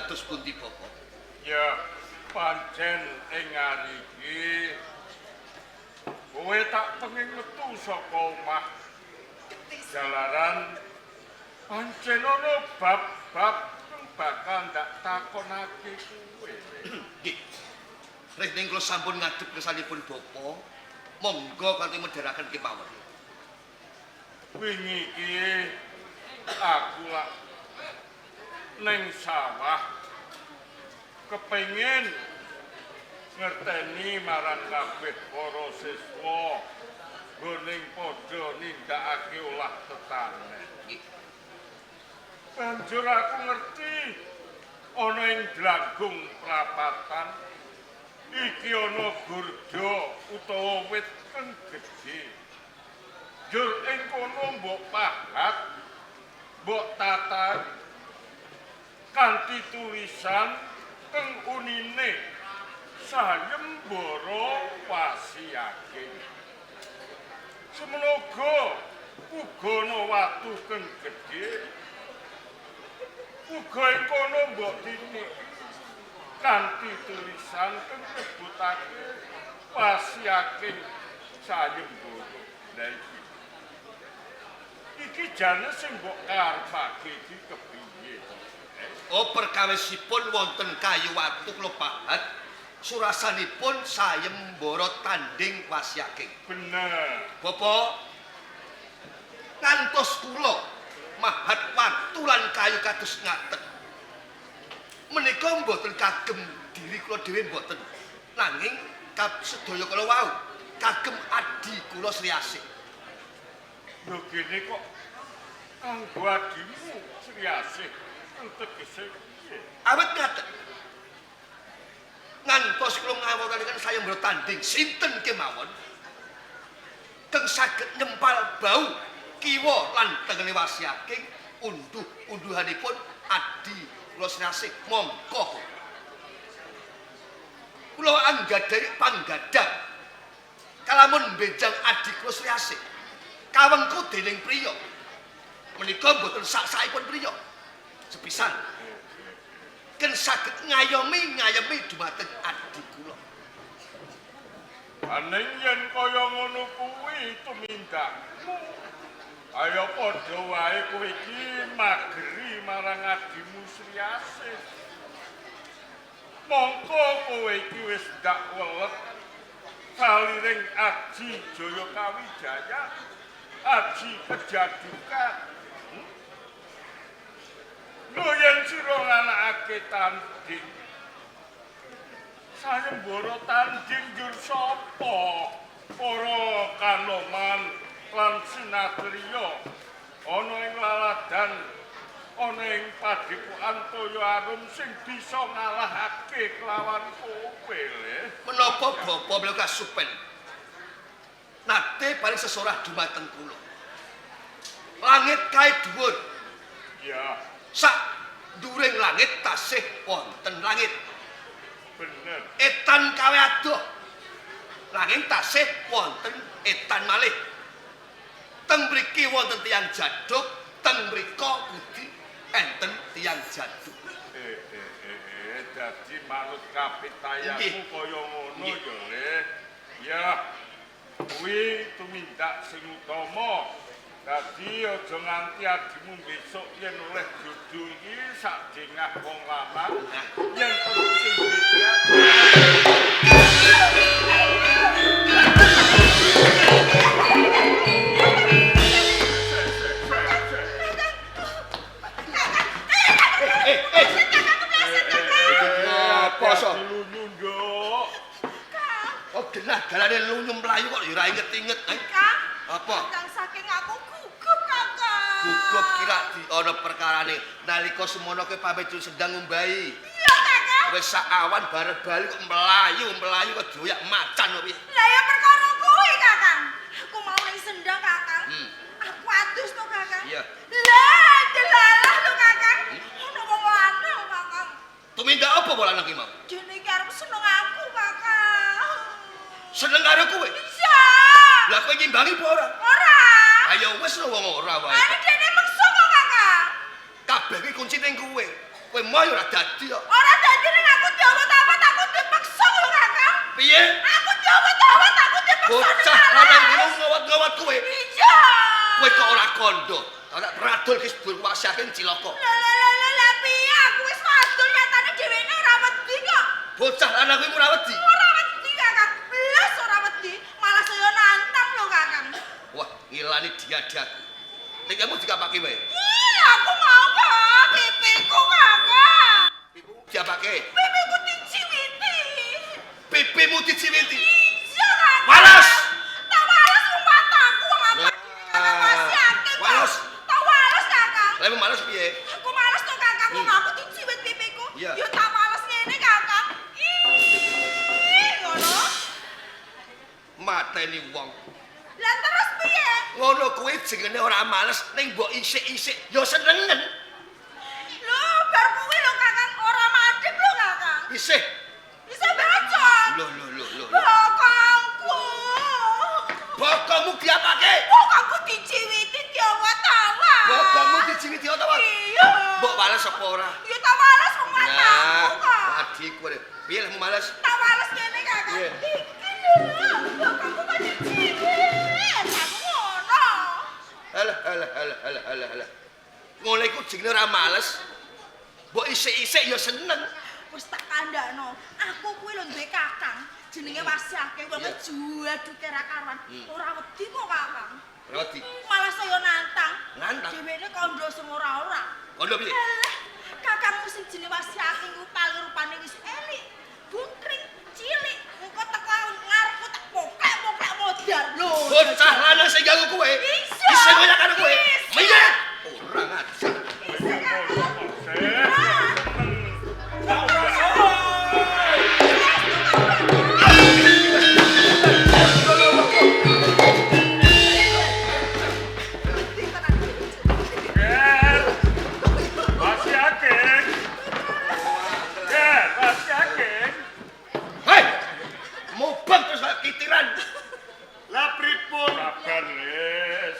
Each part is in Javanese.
Kados pundi, Bapak? Ya, pancen ing ari iki kowe tak pengin metu saka omah. Jalaran pancen ana bab-bab kang bakal ndak takonake kowe. Nggih. Rehning kula sampun ngadhep kersanipun Bapak, monggo kanthi medharaken kemawon. Wingi iki aku lak ning sawah kepengin ngerteni marang kabeh para siswa nggoning padha nindakake olah tetanen. Nggih. Banjur aku ngerti ana ing Dlanggung prapatan iki ana gurda utawa wit kang gedhe. Njur ing kono mbok pahat, mbok tata kanthi tulisan kang unine sayembara wasiake. Semono uga ana watu kang gedhe. Uga ing kono mbok titik kanthi tulisan kang nyebutake wasiake sayembara. Lah iki. Iki jane sing mbok karepake iki kepiye to? Oh, perkawisipun wonten kayu watu kula pahat surasanipun sayembara tanding wasiaking. Bener. Bapak, ngantos kula mahat watu lan kayu kados ngaten. Menika mboten kagem diri kula dhewe mboten. Nanging sedaya kala wau kagem adi kula Sri Asih. Lho gene kok kanggo adimu Sri Asih tegese piye? Awit ngaten. Ngantos kula ngawontenaken sayembara tanding sinten kemawon keng saged nyempal bau kiwa lan tengene wasiaking unduh-unduhanipun adi kula Sri Asih mongko. Kula anggadhahi panggadhah kalamun benjang adi kula Sri Asih kawengku dening priya. Menika mboten sak-sakipun priya. Sepisan ken saged ngayomi dumateng adi kula. Aning yen kaya ngono kuwi tumindakmu. Ayo padha wae kowe iki mageri marang adimu Sri Asih. Mongko kowe iki wis ndak welet saliring Aji Jaya Kawijaya, Aji Kejadukan. Lho yen sira nganakake tanding, sayembara tanding njur sapa? Para kanoman lan sinatriya ana ing laladan ana ing padepokan Toya Arum sing bisa ngalahake kelawan kowe le. Menapa bapa menika kasupen nate paring sesorah dumateng kula. Langit kae dhuwur. Ya. Sak dhuwuring langit tasih wonten langit. Bener. Etan kawe adoh. Nanging tasih wonten etan malih. Teng mriki wonten tiyang jaduk, teng mriko budi enten tiyang jaduk. Dadi manut kapitayanmu kaya ngono ya, Le. Ya. Kuwi tumindak sing utama. Dadi aja nganti adimu besok yen oleh jodoh iki sak dengah wong lanang yen perlu sing beda. Apa so? Lunyu, Nduk. Oh, genah dalane lunyu mlayu kok ya ora inget-inget. Kang. Apa? Kang saking aku gugup, Kakang. Gugup kira di ana perkarane nalika semono kowe pamit sedang ngumbahi. Iya, Kakang. Wis sak awan bareng bali kok mlayu-mlayu kok dioyak macan kok piye. Lah ya perkara kuwi, Kakang. Aku mau ning sendang, Kakang. Aku adus to, Kakang. Iya. Lah, delalah to, Kakang. Ono wong lanang, Kakang. Tumindak apa wong lanang ki mau? Dene iki arep seneng aku, Kakang. Seneng karo kowe? Iya. Lah kowe nyimbangi apa ora? Ora. Ayo wis lho wong ora wae. Ayo dene meksa kok, Kakang. Kabeh kuwi kunci ning kowe. Kowe mau ora dadi kok. Ora dadi ning aku diawet-awet aku dipaksa lho Kakang. Piye? Aku diawet-awet aku dipaksa. Bocah lanang kuwi ngawat-ngawat kowe. Iya. Kowe kok ora kondo. Ora pradul ki sedulur wasiake cilaka. Lah lah lah lah piye aku wis wadul nyatane dheweke ora wedi kok. Bocah lanang kuwi ora wedi. Ora wedi Kakang. Blas ora wedi, malah saya nantang lho Kakang. Wah, ngilani dia-diaku. Nek kamu dikapake wae. Iya, aku mau Kak, pipiku Kakak. Pipimu diapake? Pipiku diciwiti. Pipimu diciwiti. Iya, Kakak. Walas. Tak walas wong mataku wong apa Kakak wasiake. Walas. Tak walas Kakak. Lah emang males piye? Aku males to Kakak, wong aku diciwit pipiku. Iya. Ya tak males ngene Kakak. Ih, ngono. Mateni wong. Lah terus piye? Ngono kuwi jenenge ora males ning mbok isik-isik ya senengen. Lho, bar kuwi lho Kakang ora madhep lho Kakang. Isih. Bisa bacot. Lho lho lho lho. Bokongku. Bokongmu diapake? Bokongku diciwiti diawat-awat. Bokongmu diciwiti diawat-awat. Iya. Mbok wales apa ora? Ya tak wales wong mataku kok. Adikku lho. Piye lehmu males? Tak wales ngene Kakang. Piye? Iki lho, bokongku kok diciwit. Aku ngono. Alah alah alah alah alah alah. Ngono iku jenenge ora males. Mbok isik-isik ya seneng. Wis tak kandhakno. Aku kuwi lho duwe kakang, jenenge Wasiake, wong juaduke ra karuan. Ora wedi kok Kakang. Ora wedi. Malah saya nantang. Nantang? Dheweke kandha sing ora-ora. Kandha piye? Alah, kakangmu sing jenenge Wasiake iku paling rupane wis elik, bungkring, cilik. Engko teko ngarepku tak poklek-poklek modar. Lho. Bocah lanang sing ganggu kowe. Isa. Isih koyo karo kowe. Isa. Minggir. Ora ngajar. Isih Kakang. Sih. Ger. Wasiake. Ger, wasiake. Hei. Mubeng terus kaya kitiran. Lah pripun? Sabar le,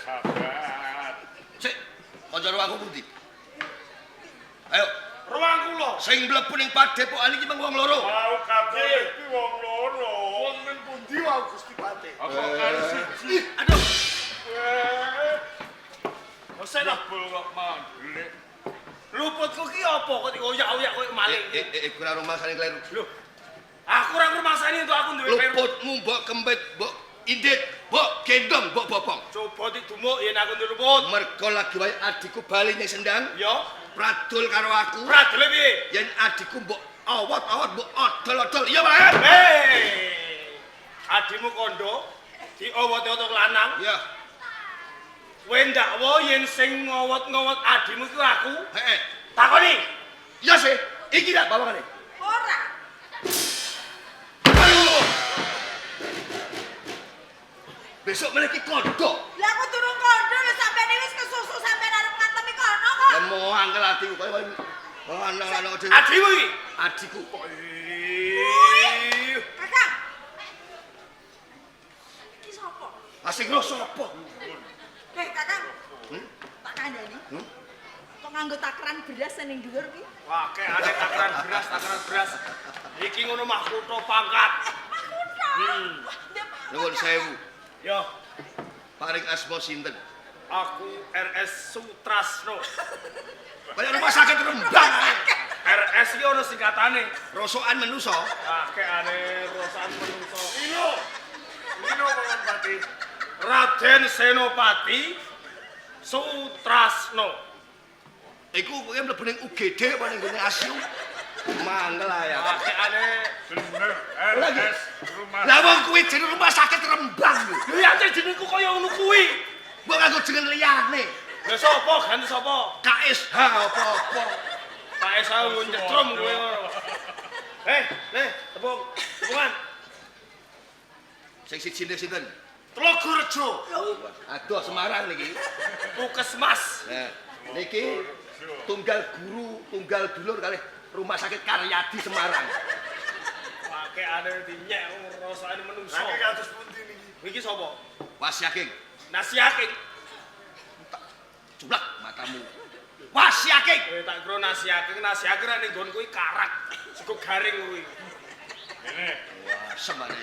sabar. Sik, kanca ruangku pundi? Ayo, Ruang kula. sing mlebu ning padepokan iki mung wong loro. Mau kabeh iki wong loro. Wong men pundi wae Gusti Pate? Apa kali siji? Ih, aduh. Jose lho. Jebul kok mandek. Luputku ki apa kok dioyak-oyak koyo maling. Kurang rumangsane kleru. Lho. Aku ora ngrumangsani untuk aku duwe kleru. Luputmu mbok kembet, mbok indit, mbok gendong, mbok bopong. Coba didumuk yen aku duwe luput. Mergo lagi wae adikku bali ning sendang, Ya, pradul karo aku. pradule piye? Yen adikku mbok awot-awot, mbok odol-odol. Iya, Pak. Hei. Adimu kondo diowot-owot lanang. Iya. Kowe ndakwa yen sing ngowot-ngowot adimu ku aku. Heeh. Takoni. Iya sih. Iki tak bawangane. Ora. Aduh. Besok meneh iki kondo. Lah aku durung kondo lho sampeyan wis kesusu sampeyan arep ngatemi kono kok. Lah mau angel atiku kaya lanang-lanang dhewe. Adimu iki. Adikku. Ih. Kakang. Iki sapa? Ah sing roh sapa? Kakang. Tak kandhani. Kok nganggo takaran beras ning dhuwur kuwi? Wah, ane takaran beras, takaran beras. Iki ngono mahkota pangkat. Mahkota. Wah, ndek pangkat. Nuwun sewu. Yo, Paring asma sinten? aku RS Sutrasno. Kaya rumah sakit Rembang ae. RS iki ono singkatane. Rosokan menusa. Wah, ane rosokan menungso. Lino. Lino Paman Pati. Raden Senopati Sutrasno. Iku kowe mlebu ning UGD apa ning gone ASIU? Mangkel ae. Wah, ane Bener Lagi. RS rumah. Lah wong kuwi jeneng rumah sakit Rembang lho. lho ya jenengku kaya ngono kuwi. Mbok nganggo jeneng liyane. Lha sapa ganti sapa? KSH apa-apa. Pak Esa nyetrum kowe ngono. Le, tepung. Tepungan. Sing sijine sinten? Tlogorejo. Aduh Semarang niki. Puskesmas. Nah, niki tunggal guru, tunggal dulur kalih Rumah Sakit Karyadi Semarang. Pakai ane dinyek ngrasakne menungso. Lha kados pundi niki? Iki sapa? Wasyaking, Nasiake. culak matamu. Wasiake. Tak kira nasiake, nasiake nek ning nggon kuwi karak. Sego garing kuwi. Ngene, Semane.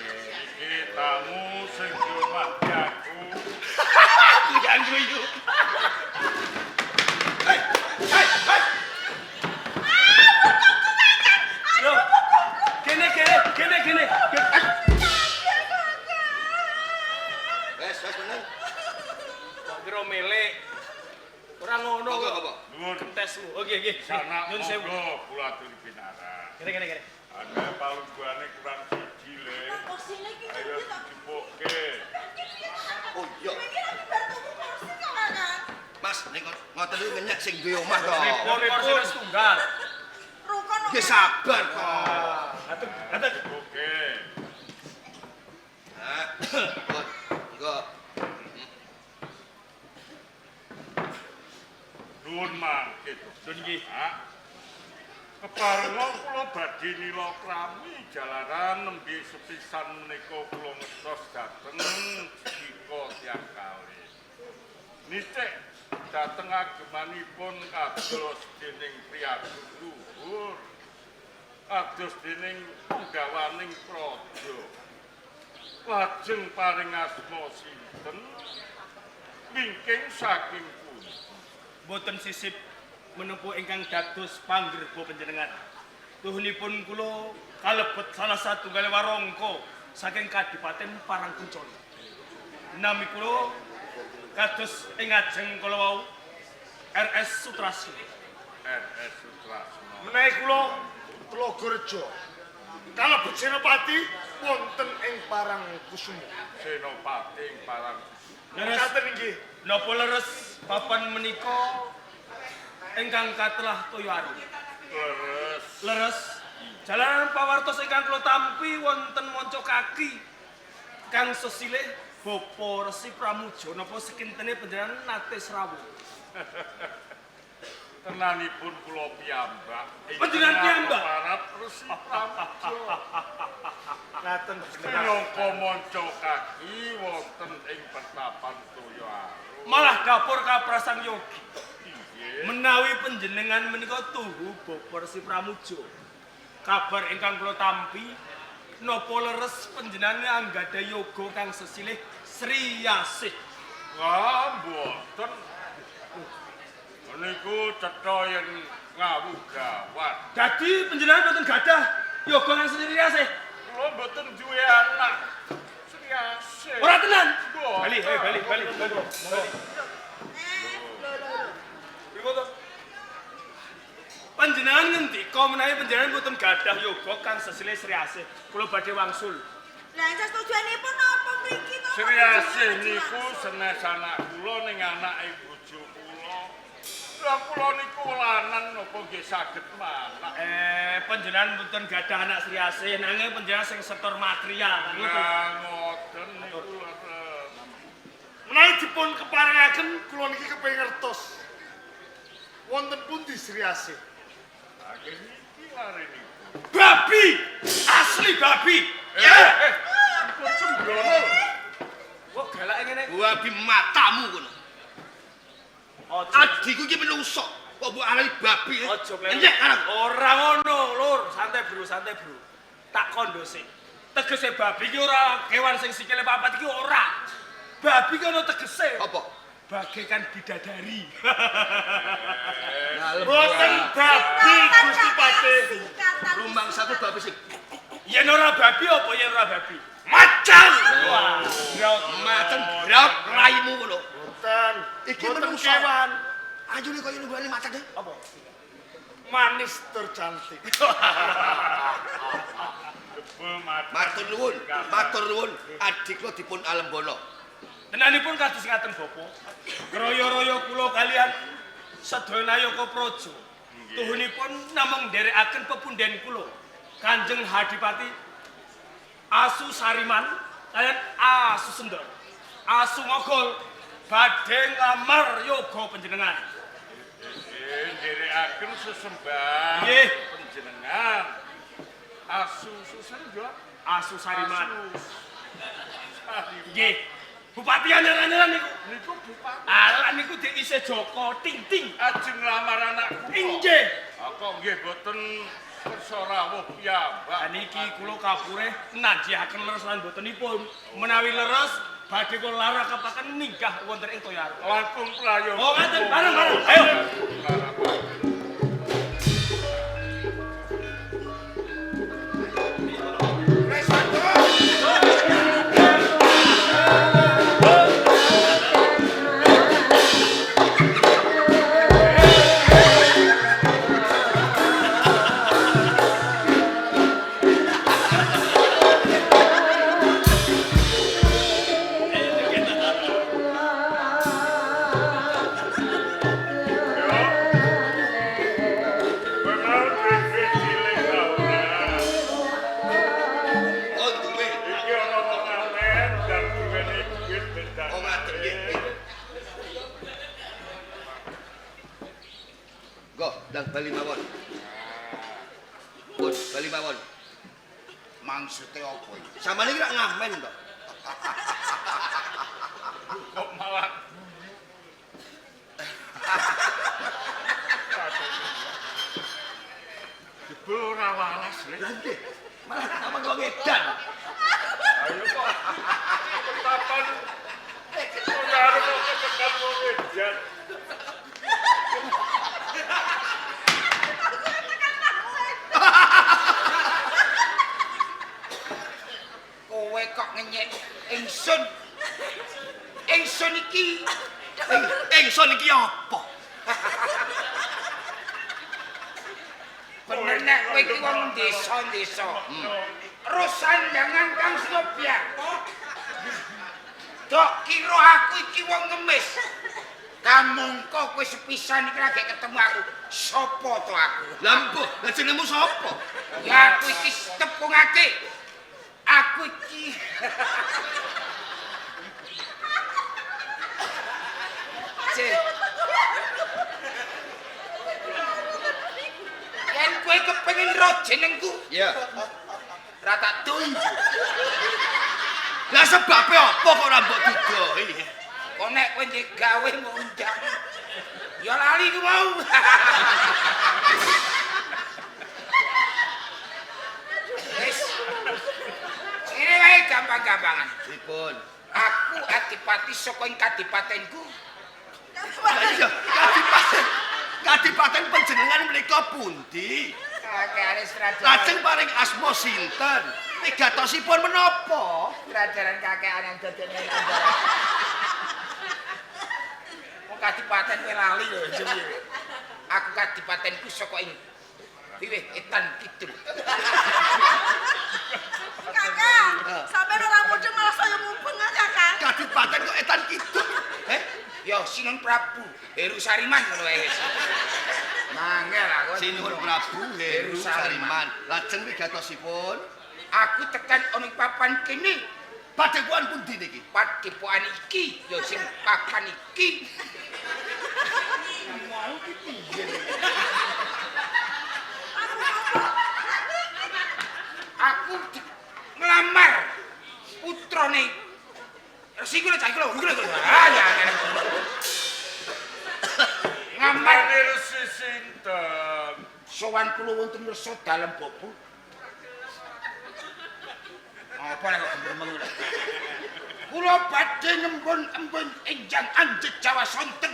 iki tamu sing dihormati aku. Guyan guyu. Hei, hei, hei. Lho. Kene kene kene kene. Wes, wes meneng. Kok kira melek. Ora ngono Monggo, kok. Bapak. Nuwun. Tesmu. Oke, oke. Sanak Nyun sewu. monggo kula aturi pinarak. Kene kene kene. Ana palungguhane kurang siji le. Kursine iki Ayo ngendi to? dijipukke. Oh iya. Iki lagi bar tuku kursi kok, Kakang. Mas, ning ngoten niku ngenyek sing duwe omah to. Pripun kursine setunggal. Rukun kok. Nggih sabar kok. Atuk, atuk. Oke. Nah, pun, monggo. Nuwun mangke. Nuwun nggih. Keparenga kula badhe nila krami jalaran nembe sepisan menika kula ngertos dhateng dika tiyang kalih. Nitik dhateng agemanipun kados dening priyagung luhur. Kados dening punggawaning praja. Lajeng paring asma sinten? Wingking saking pundi? Boten sisip menapa ingkang dados panggerba panjenengan. Tuhunipun kula kalebet salah satunggal warangka saking Kadipaten Parangkuncana. Nami kula kados ing ajeng kala wau RS Sutrasno. RS Sutrasno. Menawi kula Tlogorejo. Kalebet Senopati wonten ing Parangkusumo. Senopati ing Parangkusumo. Leres Mekaten inggih. napa leres papan menika ingkang katelah toya arum. Leres. Leres jalaran pawartos ingkang kula tampi wonten manca kaki kang sesilih Bapak Resi Pramuja napa sekintene panjenengan nate srawuh. Tenanipun kula piyambak. Panjenengan piyambak? Parap Resi Pramuja. Ngaten panjenengan. Minangka manca kaki wonten ing pertapan toya arum. Malah dapur kaprasang yogi. Inggih. Menawi panjenengan menika tuhu Bapak Resi Pramuja. Kabar ingkang kula tampi napa leres panjenengan anggadhahi yoga kang sesilih Sri Yasih. Wah, mboten. Niku cetha yen ngawu gawat. Dadi panjenengan boten gadah yoga kang Sri Yasih. Kula mboten duwe anak. Sri Yasih. Ora tenan. Mboten. Bali, hey, bali, bali, bali. Lho lho lho. Pripun to? Panjenengan ngendika menawi panjenengan mboten gadah yoga kang sesilih Sri Asih. Kula badhe wangsul. Lah jas tujuanipun napa mriki to? Sri Asih niku senes anak kula ning anake bojo kula. Lah kula niku lanang napa nggih saged manak. Panjenengan mboten gadah anak Sri Asih, nanging panjenengan sing setor material. Ngoten. Lah ngoten niku leres. Menawi dipun keparengaken kula niki kepengin ngertos. Wonten pundi Sri Asih? Nggih niki larenipun. Babi! Asli babi! Pun sembrono. Kok galake ngene? Babi matamu kono. Aja. Adikku iki menungso. Kok mbok arani babi? Aja kleru. Enyek karo. Ora ngono, Lur. Santai, Bro, santai, Bro. Tak kondo sik. Tegese babi iki ora kewan sing sikile papat iki ora. Babi ki ana tegese. Apa? Bagaikan bidadari. Boten babi Gusti Patih. Singkatan. Rumangsaku babi sing Yen ora babi apa yen ora babi? macan. Wah, graut. Macan graut raimu kono. Boten. Iki Boten menungso. kewan. Ayune kaya nunggane macan e. Apa? Manis tur cantik. Jebul macan. Matur nuwun, matur nuwun adik kula dipun alembono. Tenanipun kados ngaten Bapak. Royo-royo kula kalian sedaya nayaka praja. Tuhunipun namung nderekaken pepunden kula. Kanjeng Hadipati Asu Sariman kalian Asu Sendor. Asu Mogol badhe nglamar yoga panjenengan. Nderekaken sesembah Nggih. panjenengan. Asu Susendra. Asu Sariman. Asu Sariman. Nggih. Bupati anyar-anyaran niku. Niku bupati. Alah niku dik isih Joko Ting-ting. Ajeng nglamar anakku. Inggih. Ah, kok nggih boten kersa rawuh piyambak. Lah niki kula kapure nanjiaken leres lan botenipun. Menawi leres badhe kula larakapaken minggah wonten ing Toyaro. Langkung prayoga. Oh ngaten bareng-bareng. Ayo. Oh duwe. Iki ana wong ngamen dan duweni duit beda. Oh ngaten nggih. Nggo, ndang bali mawon. Pun bali mawon. Maksudnya apa iki? Samane iki rak ngamen to. Kok malah jebul ora waras le. Lah nggih. Malah tambah wong edan. Ayo kok ketapan ora arep kok ketekan wong edan. Aku tekan tahu. Kowe kok ngenyek ingsun. Ingsun iki Ingsun iki apa? bener nek kowe iki wong desa-desa. Rosandangan kang Subyakto. Dok kira aku iki wong ngemis. Kamangka kowe sepisan iki lagi ketemu aku. Sopo to aku? Lah mbuh, lah jenengmu sapa? Ya aku iki tepungake. Aku iki Cek. Yen kowe kepengin ro jenengku, Iya. ra tak tunjuk. Lah sebabe apa kok ora mbok duduhi? Kok nek kowe ndek gawe mbok undang. Ya lali ku mau. Wis. Ngene wae gampang-gampangan. Pripun? Aku adipati saka ing kadipatenku. Lah iya, kadipaten. Kadipaten panjenengan menika pundi? Kakekane srajaran. Lajeng paring asma sinten? Wigatosipun menapa? Srajaran kakekane dadene Wong kadipaten kowe lali lho piye. Aku kadipatenku saka ing piye etan kidul. Kakak, sampeyan ora mudeng malah saya mumpeng Kakak. Kadipaten kok etan kidul? Heh? Ya Sinuhun Prabu Heru Sariman ngono wae wis. Mangel aku. Sinuhun Prabu Heru Sariman. Lajeng wigatosipun Aku tekan ana ing papan kene, padepokan pundi niki? padepokan iki ya sing papan iki. Mau ki piye? Aku nglamar putrane Resi ku lho cah iku lho, iku lho. Ah ya. Ngamar Resi sinten? Sowan kula wonten resa dalem Bapak. Apa nek kok gremeng lho. Kula badhe nembun embun enjang anjet Jawa sonten.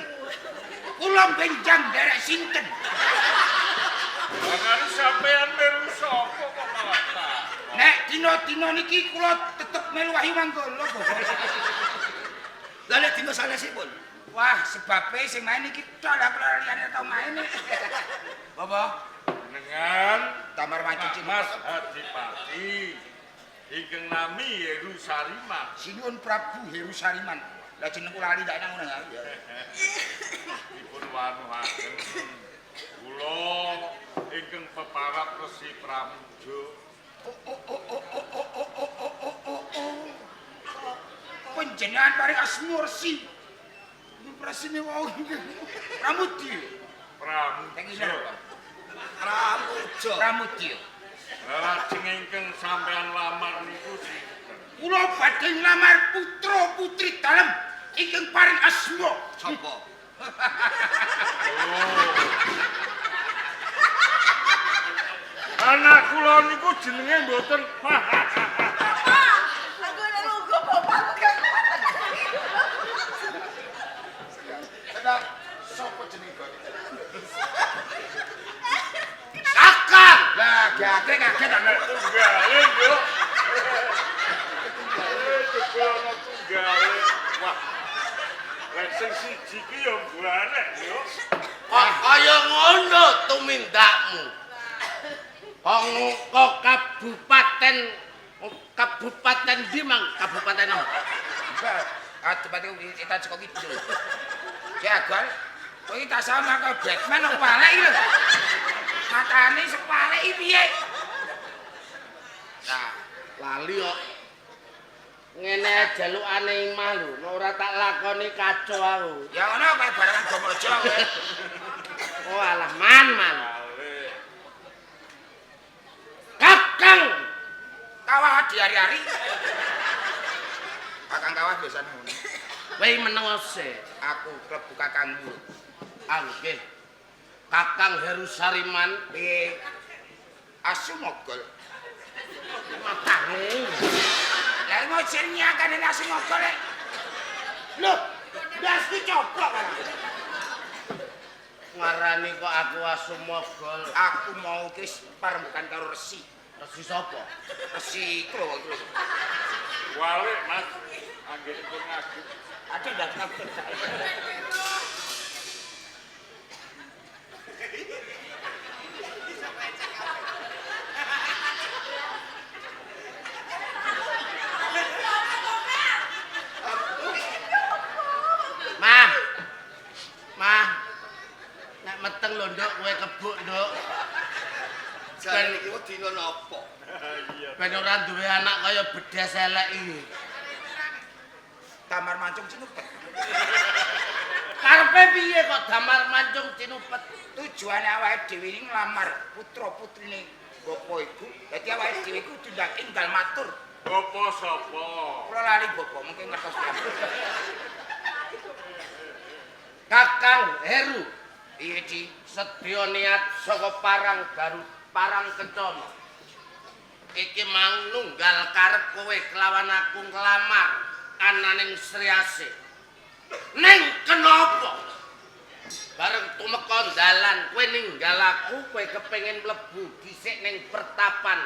Kula benjang derek sinten. Lah sampean melu sapa kok malah tak. Nek dina-dina niki kula tetep melu Wahyu Manggala, Bapak. Lah nek dina sanesipun? Wah, sebabe sing main iki tok lah kula liyane tau main. Bapak, Dengan Tamar Mancuci Mas Adipati ingkang nami Heru Sariman. Sinuhun Prabu Heru Sariman. Lah jenengku lali tak nang ngono ya. Dipun wanuhaken kula ingkang peparap Resi Pramuja. Oh. Panjenengan paring asma Resi. Presine wau Pramudya. Pramuja. Pramuja. Pramudya. Lajeng ingkang sampean lamar niku sinten? Kula badhe nglamar putra putri dalem ingkang paring asma. Sapa? Anak kula niku jenenge mboten. Aku nek lungguh bapakku gak kuat. Tenan sapa jenenge kok? Kakang. Lah gagek kaget Anak tunggale, Nduk. Jebul ana tunggale. Wah. Lek sing siji ki ya mbuanek, Nduk. Kok kaya ngono tumindakmu? Kok kabupaten kabupaten ndi Mang? Kabupaten apa? Ah, tempate kita saka kidul. Jagal. Kowe iki tak sama kaya Batman kok walek iki lho. Matane sewalek iki piye? Nah, lali kok. Ngene jalukane imah lho, nek ora tak lakoni kacau aku. Ya ngono kaya barangan Gomojo kowe. Oh alah man man. Kakang kawah di hari-hari. Kakang kawah biasane ngono. Kowe meneng sik. Aku klebu kakangmu. Ah nggih. Kakang Heru Sariman piye? Asu mogol. Matane. Lah mau jenenge akane asu mogol. Lho, ndasku coplok malah. Ngarani kok aku asu mogol. Aku mau wis parembukan karo resi. Resi sapa? Resi iku lho iku. Walik, Mas. Anggenipun ngagem. Aduh ndak kabeh. Mah. Mah. Nek meteng lho, Nduk, kowe kebuk, Nduk. Jane iki dina napa? Iya. Ben ora duwe anak kaya bedes elek iki. Damar mancung cinupet. Karepe piye kok damar mancung cinupet? Tujuane awake dhewe iki nglamar putra-putrine bapa iku. Dadi awake dhewe iku kudu ndak enggal matur. Bapa sapa? Kula lali bapa mungkin ngertos piyambak. Kakang Heru. Piye, Di? Sedya niat saka Parang Baru Parang Kencana. Iki mang nunggal karep kowe kelawan aku nglamar ananing Sri Asih. Ning kenapa? Bareng tumeka dalan kowe ninggal aku, kowe kepengin mlebu dhisik ning pertapan.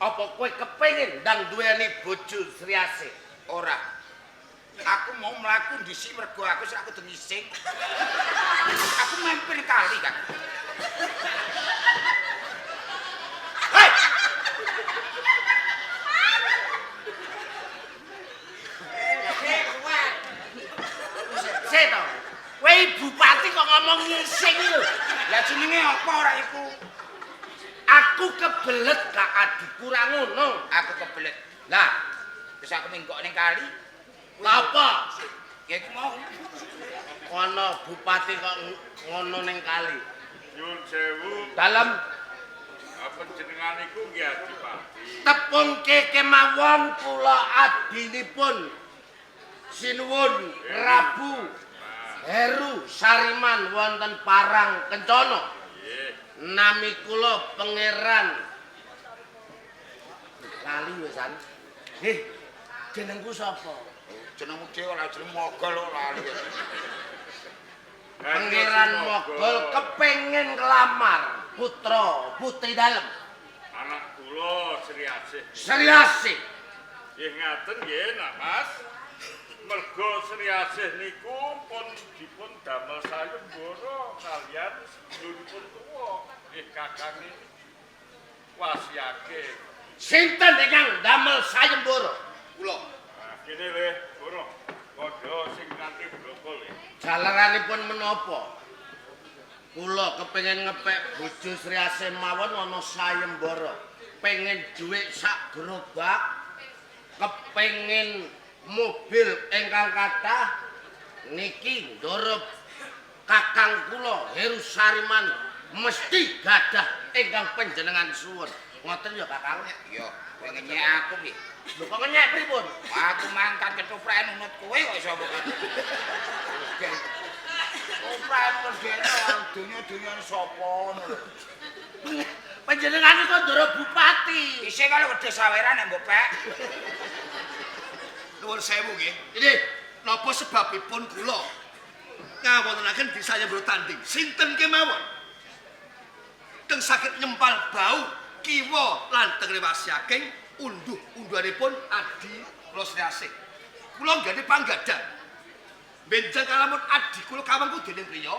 Apa kowe kepengin ndang duweni bojo Sri Asih? Ora. Aku mau mlaku dhisik mergo aku sak kudu ngising. Aku mampir kali, Kang. Hei! Sik to. Kowe bupati kok ngomong ngising lho. Lah jenenge apa ora iku? Aku kebelet kak adikku ra ngono. Aku kebelet. Lah, terus aku minggok ning kali. Lha apa? Ya iku mau. Ana bupati kok ngono ning kali. Nyuwun sewu. Dalem panjenengan iku nggih adipati. Tepungke kemawon kula adinipun Sinuwun Prabu Heru Sariman wonten Parang Kencana. Nggih. Nami kula Pangeran lali wisan. Nggih. Jenengku sapa? Jenengmu dhewe ora jeneng Mogol kok lali. Pangeran Mogol kepengin nglamar putra putri dalem. Anak kula Sri Asih. Sri Asih. Nggih ngaten nggih nak Mas. Mergo Sri Asih niku pun dipun damel sayembara kaliyan seduluripun tuwa. Nggih kakange wasiake. Sinten ingkang damel sayembara? Kula. Nah, kene le, Boro. Padha sing kanthi brokol le. Jalaranipun menapa? Kula kepengin ngepek bojo Sri Asih mawon ana sayembara. Pengen dhuwit sak gerobak, kepengin mobil ingkang kathah niki ndoro kakang kula Heru Sariman mesti gadah ingkang panjenengan suwun. Ngoten ya Kakang. Iya, kowe ngenyek aku piye? Lho kok ngenyek pripun? Aku mangkat ketoprak nunut kowe kok iso kok. Ketoprak nunut dene donya-donya sapa ngono lho. Panjenengan kok ndoro bupati. Isih kalau wedhus saweran nek mbok pek. Nuwun sewu nggih. Nggih. Napa sebabipun kula ngawontenaken disayembara tanding? Sinten kemawon? Keng saged nyempal bau kiwa lan tengene wasiaking unduh-unduhanipun adi kula Sri Asih. Kula nggane panggadang. Benjang kalamun adi kula kawangku dening priya,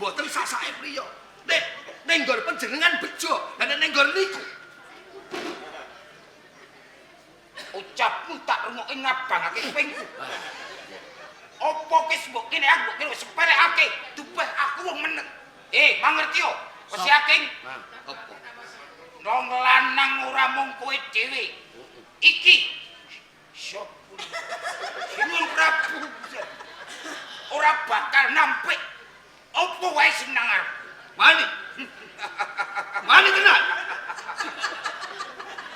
mboten sasake priya. Nek ning nggon panjenengan bejo, lah nek ning nggon niku ucapmu tak rungokke ngabangake kupingku. Apa wis mbok kene aku mbok kene sepelekake, dubeh aku wong meneng. Mangerti yo. Wis yakin? Apa? Wong lanang ora mung kowe dhewe. Iki sapa? Sinuwun Prabu. Ora bakal nampik apa wae sing nang arep. Wani. Wani tenan.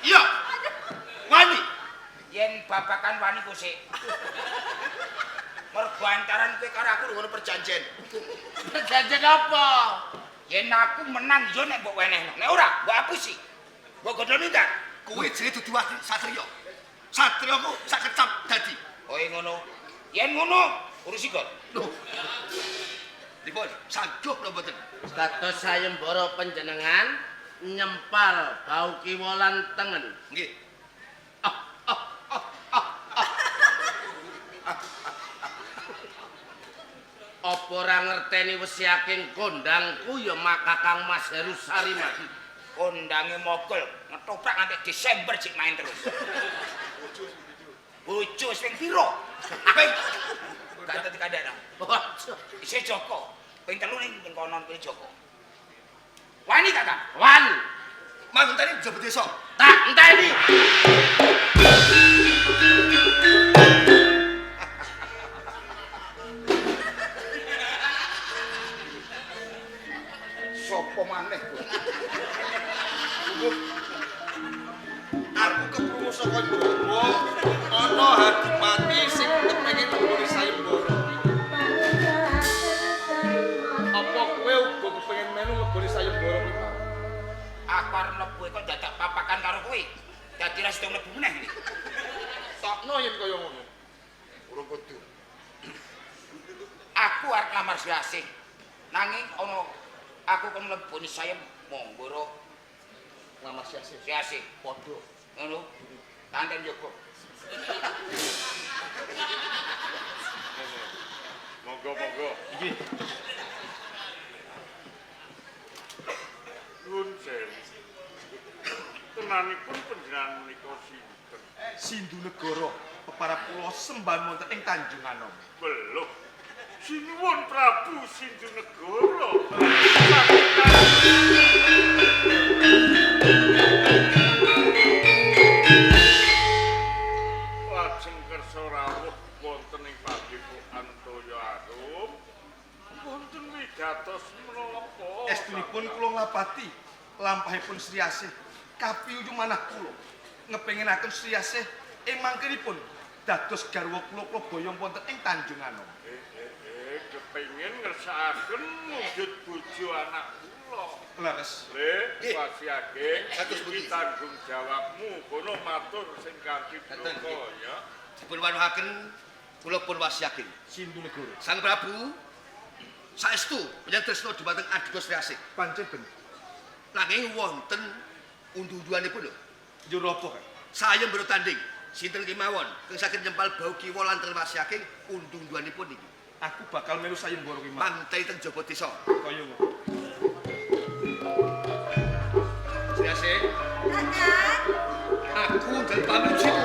Iya. Wani. Yen babakan wani ku sik. Mergo antaran kowe karo aku ngono perjanjian. Perjanjian apa? Yen aku menang yo nek mbok wenehno. Nek ora, mbok apusi. Mbok godhoni ta? Kowe jenenge dudu satriya. Satriya ku sak kecap dadi. Oh ngono. Yen ngono, urusi kok. Lho. Dipun sanggup lho mboten. Kados sayembara panjenengan nyempal bau kiwa lan tengen. Nggih. Apa ora ngerteni wis yakin kondangku ya Kakang Mas Heru Sariman. Kondange mogol, ngetoprak nganti Desember jek main terus. Bojo wis ping pira? Ping gak dadi kandhane. Isih Joko. Ping 3 ning kono kuwi Joko. Wani Kakang? Wani. Mangenteni njaba desa. Tak enteni. Sopo maneh kowe? Aku keprungu saka njaba ana hadipati sing kepengin ngleboni sayembara. Apa kowe uga kepengin melu ngleboni sayembara kuwi mau? Aku arep mlebu kok dadak papakan karo kowe. Dadi ra sida mlebu meneh iki. Tokno yen kaya ngono. Urung kudu. Aku arep nglamar Sri Asih. Nanging ana aku kon mleboni sayembara nglamar Sri Asih. Sri Asih padha. Ngono. Tanten yoga. Monggo monggo. Nggih. Nuwun sewu. Tenanipun panjenengan menika sinten? Sindu Negara peparap kula sembahan wonten ing Tanjung Anom. Belum. Sinuwun Prabu Sindu Negara. Lajeng kersa rawuh wonten ing padepokan Toya Arum. Wonten wigatos menapa? Estunipun kula nglapati lampahipun Sri Asih kapiyuyu manah kula. Ngepenginaken Sri Asih ing mangkenipun dados garwa kula kula boyong wonten ing Tanjung Anom. Kepengin ngersakaken mujud bojo anak kula. Leres. Le, wasiake Kados pundi? iki tanggung jawabmu kono matur sing kanthi bloko ya. Dipun wanuhaken kula pun wasiaken. Sindu Negara. Sang Prabu saestu panjenengan tresna dumateng adika Sri Asih. Pancen bener. Nanging wonten undu-unduhanipun lho. Njur apa, Kang? Sayembara tanding sinten kemawon keng saged nyempal bau kiwa lan tengen wasiaking undu-unduhanipun niki. Aku bakal melu sayembara kuwi mau. Mangtai teng jaba desa. Kaya ngono. Sri Asih, Kakang. aku njaluk pamujimu.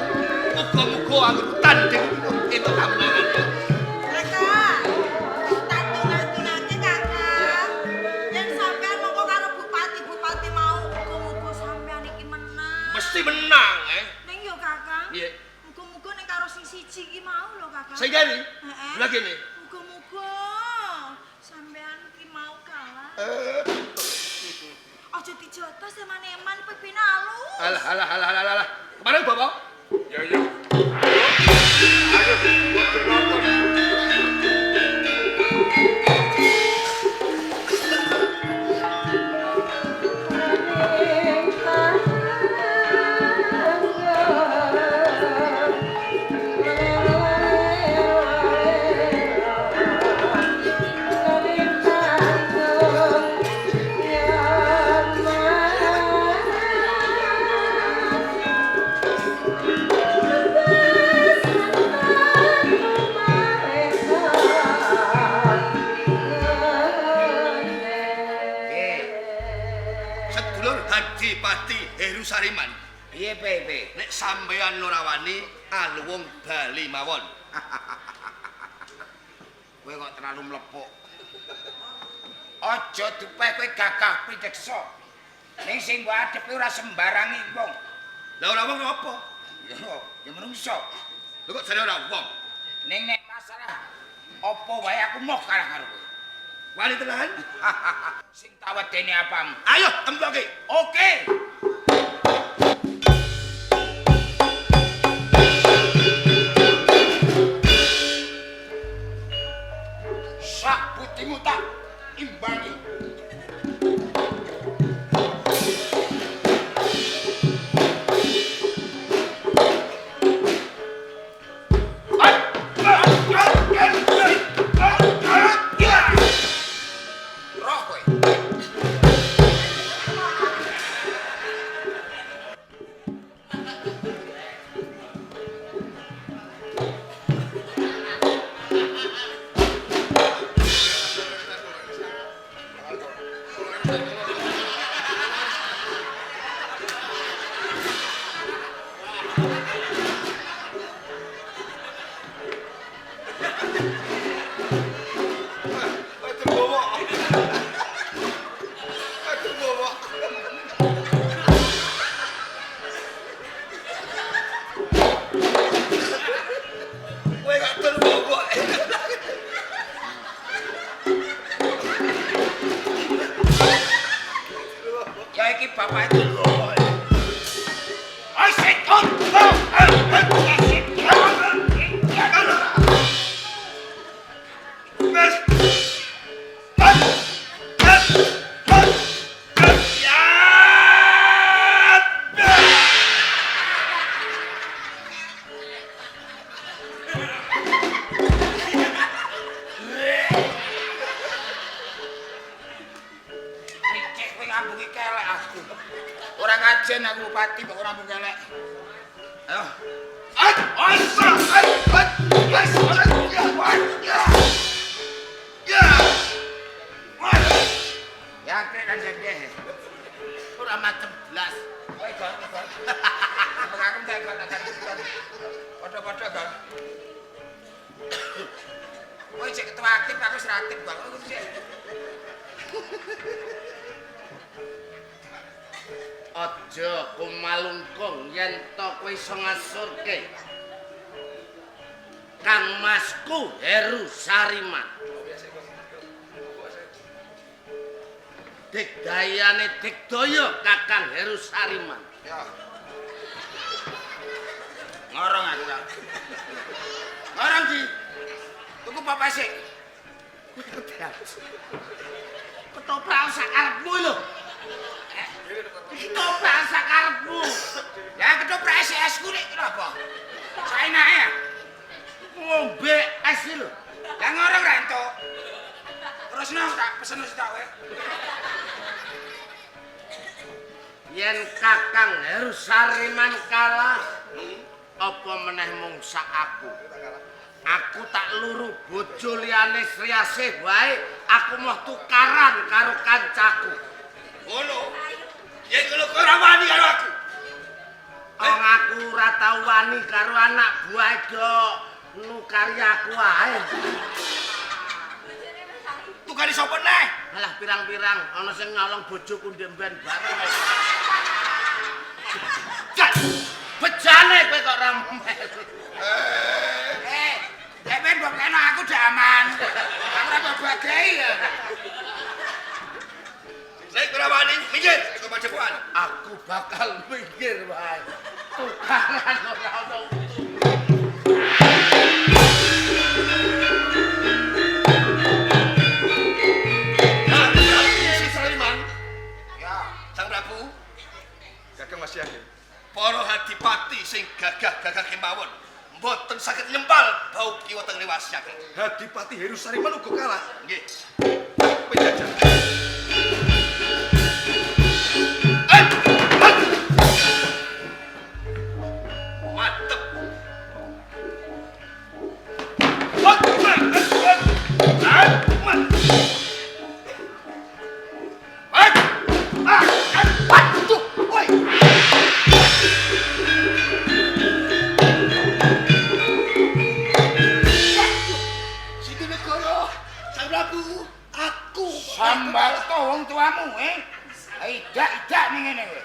Muga-muga aku tanding entuk kamenangan ya. Kakak, tak tunggu-tunggu kakak. Yen sampean mongko karo bupati-bupati mau, muga-muga sampean iki menang. Mesti menang, eh. Ning yo kakak. Piye? Muga-muga ning karo sing siji iki mau lho kakak. Sing kene? Heeh. Lah kene. Muga-muga sampean iki mau kalah. Aja Dijotos eman-eman pipine alus. Alah alah alah alah alah. Kemana Bapak? Ya ya. Ayo, ayo, Sedulur Hadipati Heru Sariman. Piye, Pe? Nek sampeyan ora wani aluwung bali mawon. Kowe kok terlalu mlepuk. Aja dupeh kowe gagah pideksa. Ning sing mbok adepi ora sembarange wong. Lah ora wong apa? Ya, ya menungso. Lho kok jare ora wong? Ning nek masalah apa wae aku moh kalah karo kowe. Wani tenan? Sing tak wedeni apamu? Ayo temboke. Oke. Sak butimu tak imbangi. Roh kowe. Aduh bawa. Aduh bawa. Kowe gak terbawa. Ya iki bapak itu. Cek kowe ngambungi kelek aku. Ora ngajen aku bupati kok ora ngambung kelek. Ayo. Ya krek kan jek. Ora macem blas. Kowe gol gol. Aku tak gol tak Padha-padha gol. Kowe cek ketua aktif aku wis aktif gol. Kowe cek. Aja kumalungkung yen to kowe iso ngasurke Kang Masku Heru Sariman. Digdayane digdaya Kakang Heru Sariman. Ya. Ngorong aku kan. Ngorong di. Tuku papa sik. Ketoprak sak karepmu lho. Ketoprak sak karepmu. Ya ketoprak SS ku nek kenapa? Saenake ya. Ngombe es lho. Lah ngorong ra entuk. Terusno tak pesen wis tak kowe. Yen Kakang Heru Sariman kalah, apa meneh mung sak aku. Aku tak luru bojo liyane Sri Asih wae, aku moh tukaran karo kancaku. Ngono. Yen ngono kowe ora wani karo aku. Wong aku ora tau wani karo anak buahe dok nukari aku wae. Tukari sapa neh? Alah pirang-pirang ana sing nyolong bojoku ndek mben bareng. Jan, bejane kowe kok ora melu. Nek ben mbok kena aku dak aman. Aku ora mbok bagai ya. Nek ora wani, minggir, aku macem. bakal minggir wae. Tukaran ora ono. Si Saliman. Ya, Sang Prabu, Kakang Wasiaking. para hadipati sing gagah-gagah kemawon mboten saged nyempal bau kiwa tengene Wasiaking. Hadipati Heru Sariman uga kalah. Nggih. Kowe jajal. Mantep. Sintenegara, Sang Prabu, aku sambar to wong tuamu, eh. Idak-idak ning ngene kowe.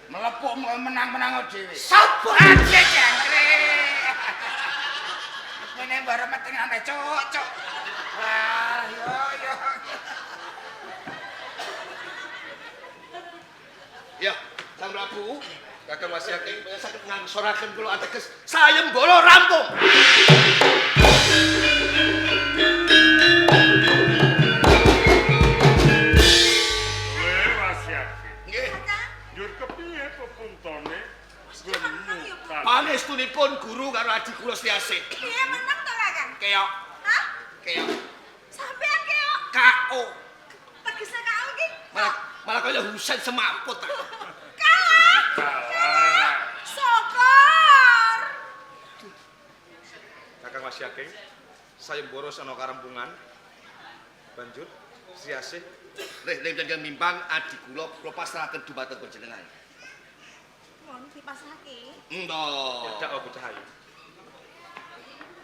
Melepuk menang-menang dhewe. Sapa? Aja jangkrik. Ngene bareng meteng ame cuk, cuk. Wah, yo yo. Ya, Sang Prabu, Kakang Wasiaking. saged ngangsoraken kula ateges sayembara rampung. Kowe Wasiaking. Nggih. Kakang, Njur kepiye pepuntone? menang ya, Bu. Pangestunipun guru karo adi kula Sri Asih. Piye menang to, Kakang? Keok, Hah? keok, Sampean keok. KO. Tegese KO iki. Malah malah kaya Husen semaput. Kalah. Kalah. Sokor. Kakang Wasiaking. Sayembara ana karempungan. Banjur Sri Asih Leh, leh jenengan mimpang adi kula kula pasrahaken dumateng panjenengan. Mohon dipasrahke. Entah. nyedak apa bocah ayu.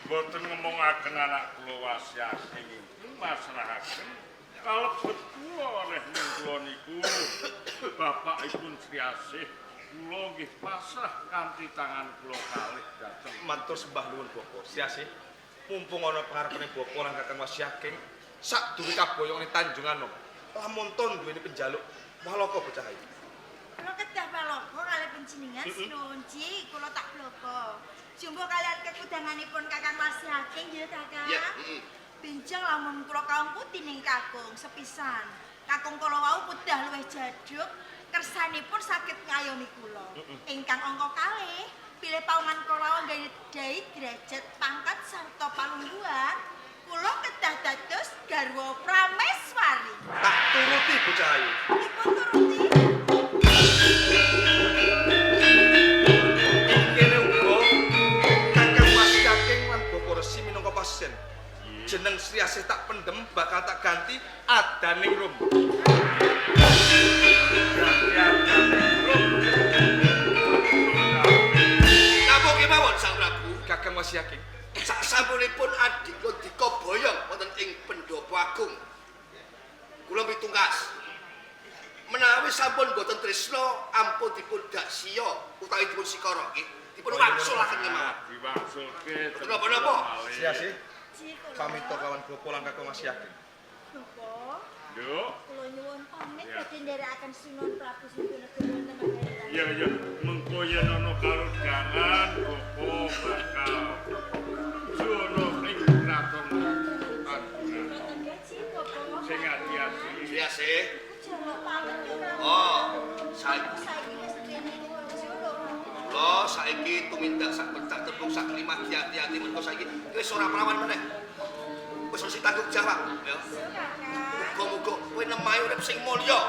Mboten ngomongaken anak kula Wasiaking iku masrahaken kalebet kula oleh ning kula niku bapakipun Sri Asih kula nggih pasrah kanthi tangan kula kalih dhateng Matur sembah nuwun Bapak. Sri Asih, mumpung ana pangarepane Bapak lan Kakang Wasiaking, sadurunge kaboyong ning Tanjung Anom. Lamun to duweni penjaluk walaka bocah ayu. Kula kedah palogo kalih panjenengan sinuwun Ji, kula tak bloko. Jumbo kalian kekudanganipun Kakang Wasiaking ya Kakang. Ya, heeh. Benjang lamun kula kaum putih ning kakung sepisan. Kakung kula wau pedah luwih jaduk, kersanipun saged ngayomi kula. Ingkang angka kalih, pilih paungan kula wau nggadahi derajat pangkat sarta palungguhan, kula kedah dados garwa prameswari. Tak turuti bocah ayu. Dipun turuti. Ing kene uga Kakang Wasiaking lan Bapak Resi minangka pasien. Jeneng Sri Asih tak pendem bakal tak ganti Adaning Rum. Napa kemawon Sang Prabu? Kakang Wasiaking. Sak sampunipun adi kula dikoboyong wonten ing pendopo agung. Kula pitungkas. Menawi sampun boten tresna ampun dipun daksiya utawi dipun sikara nggih. Dipun wangsulaken kemawon. Diwangsulke Boten napa-napa. Sri Asih Ji kula. pamit kawan Bapak lan Kakang Wasiaking. Bapak, Nduk, kula nyuwun pamit Ya. badhe nderekaken Sinuwun Prabu Sintunegara wonten Magetan. iya iya mengko yen ana karudangan Bapak bakal jono ing kraton Tanjung. Boten gaji Bapak. Sing ati-ati. Sri Asih. Jaluk pamit yo Kang. Oh, saiki Aku saiki wis kene bojo lho. kula saiki tumindak sak petak tepung sak limah ati-ati mergo saiki wis ora prawan meneh. Wis ora sing tanggung jawab ya. Yo Kakang. Muga-muga kowe nemahi urip sing mulya.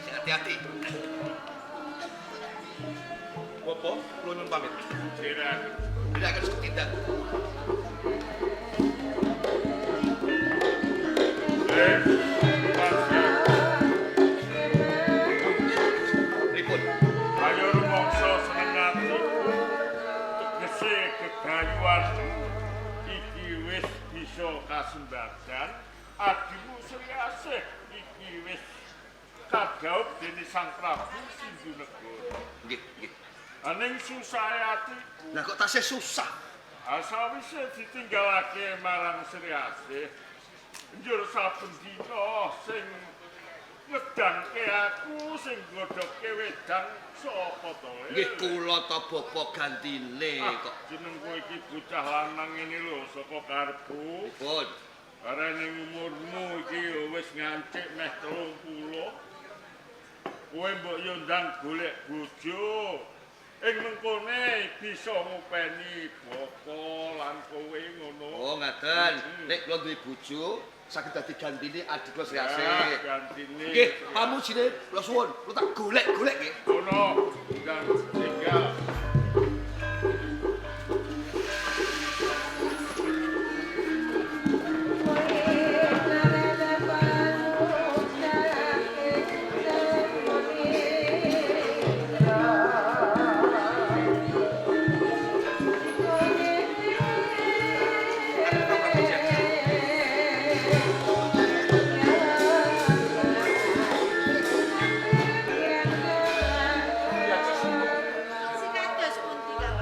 Sing ati-ati. Bapak, kula nyuwun pamit. Sirahaken. Tidak akan seketindak. Eh, Wasiaking. Pripun? Ayo rumangsa seneng atiku. Tegese gegayuhanmu iki wis bisa kasembadan. Adimu Sri Asih iki wis kadhaup dening Sang Prabu Sindhunegara. Nggih, nggih. Aning susahe atiku, Lah kok tasih susah. sawise ditinggalake marang Sri Asih, njur saben dina sing Ngedangke aku sing godhokke wedang sapa to? Nggih kula ta bapa gantine kok. Jeneng kowe iki bocah lanang ngene lho saka karepku. Pripun? Arene umurmu iki wis ngancik meh 30. Kowe mbok yo ndang golek bojo. Ing mengkone bisa ngopeni bapa lan kowe ngono. Oh ngaten. Nek kula duwe bojo saged dadi gantine adhi kula Sri Asih. Gantine. Nggih, pamujine kula suwun. Kula tak golek-golek nggih. Ngono, ndang tinggal.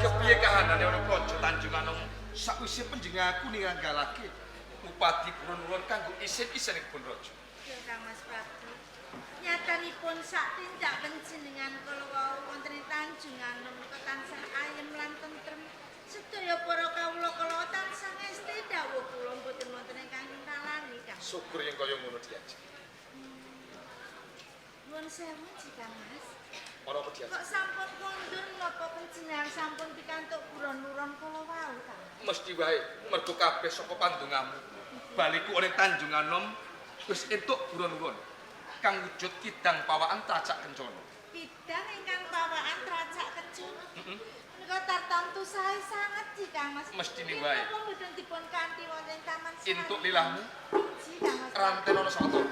Kepiye kahanane ana Praja Tanjunganom sakwise panjenenganku ninggalake Bupati Purun-urun kanggo isin-isin ing kebon raja. Ya Kang Mas Prabu. Nyatanipun sak tindak panjenengan kala wau wonten ing Tanjunganom menika tansah ayem lan tentrem. Sedaya para kawula kala tansah ngesti dawuh kula mboten wonten ingkang nyalani Kang. Syukur yen kaya ngono diaji. Nuwun sewu Kang Mas. Ora apa diaji. Kok sampun kondur napa panjenengan sampun pikantuk buron-uron kala wau Kang? Mesti wae mergo kabeh saka pandongamu. Baliku oleh Tanjunganom wis entuk buron-uron kang wujud kidang pawaan tracak kencana. Kidang ingkang pawaan tracak kencana. Menika tartamtu sae sanget ji Kang Mas. Mestine wae. Napa mboten dipun kanthi wonten taman sari? Entuk lilahmu Ji Kang Mas. ranten ana sawetara.